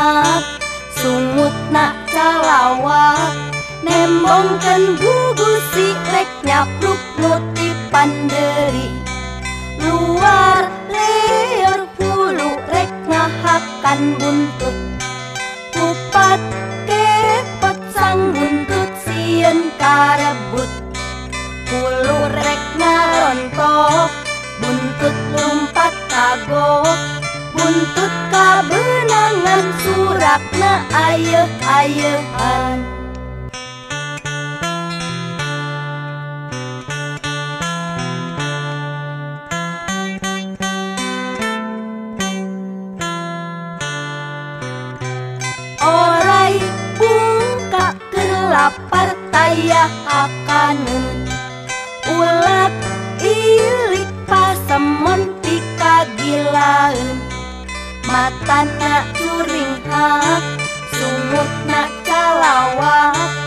curinghak sungutna calawak nembongkeun gugusi rek nyapluk nu ti panderi luar liur hulu rek ngahakan buntut kupat kepot sang buntut sieun karebut hulu rek ngarontok buntut lumpat kagok buntut kabenangan surakna ayeuh-ayeuhan. Orai bungka keur lapar taya hakaneun ulak ilik pasemon pikagilaeun matana curinghak sungutna calawak